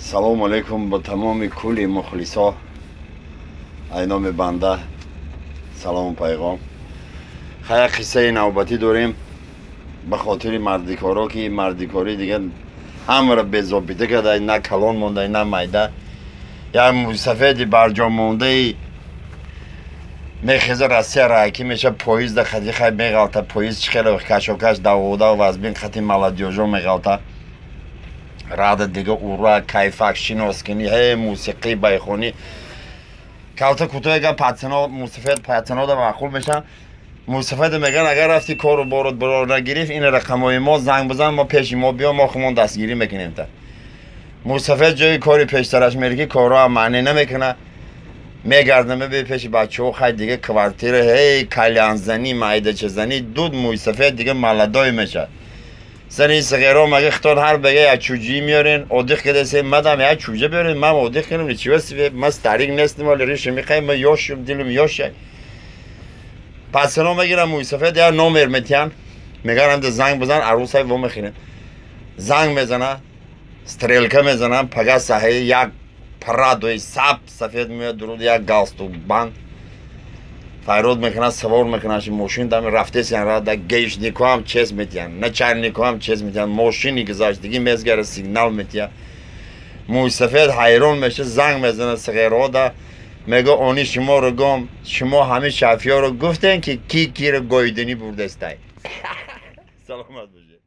Салому алейкум ба тамоми кулли мухлисо. Ай номи банда салому пайғом. Хая, қиссаи навбатӣ дорем ба хотири мардикоро, ки мардикорӣ дига ҳамаро безобита карда, на калон монда, на майда. Як мусафеди барҷомондаи мехеза, Россия райкӣ меша, поезда хати хай меғалта. Поезд чӣ хеле кашокаш, давода вазбин, хати молодёжо меғалта. Рада дига, ура, кайфак, шиноскунӣ, ҳе, мусиқӣ, байхонӣ. Калта кӯтоҳ гап, пацано мусафед пацанода маъқул мешан. Мусафеда меган, агар рафти, кору борот барор нагирифт, ин рақамҳои мо, занг бизан, мо пеши мо биё, мо хумон дастгирӣ мекунем. Та мусафед ҷои кори пештараш мерӣ, ки корро маъне намекуна, мегарда, мебе пеши бачаҳо. Хай, дига квартира, ҳей, кальянзанӣ, майдачазанӣ, дуд. Мӯйсафед дига молодой мешавад. Сари сағеро мага хитон ҳар бега як чуҷӣ меёрен, одиқ кадасе, мадам як чуҷа биёрен, ман одиқ кунам. Ничего себе, ма старик нестим, вале риши мехоҳем, ма ёшум, дилум ёшай. Пацано мегирам, мӯйсафед як номер метиҳан, меган, ҳамда занг бизан, арӯсай во мехӯрем. Занг мезана, стрелка мезанам, пага саҳаи як Прадои саб сафед меояд, дуруд, як галстук банд файрод мекунад, савор мекунад мошин, дами рафтесиян. Рада гаишникоам чест метиҳанд, начальникоам чест метиҳанд. Мошини гузаштагӣ мезгара, сигнал метиҳад. Мӯйсафед ҳайрон меша, занг мезана сағерода, мега, они шуморо гом, шумо ҳамин шафиёро гуфтен, ки ки киро гоидинӣ бурдестай. Саломат бошед.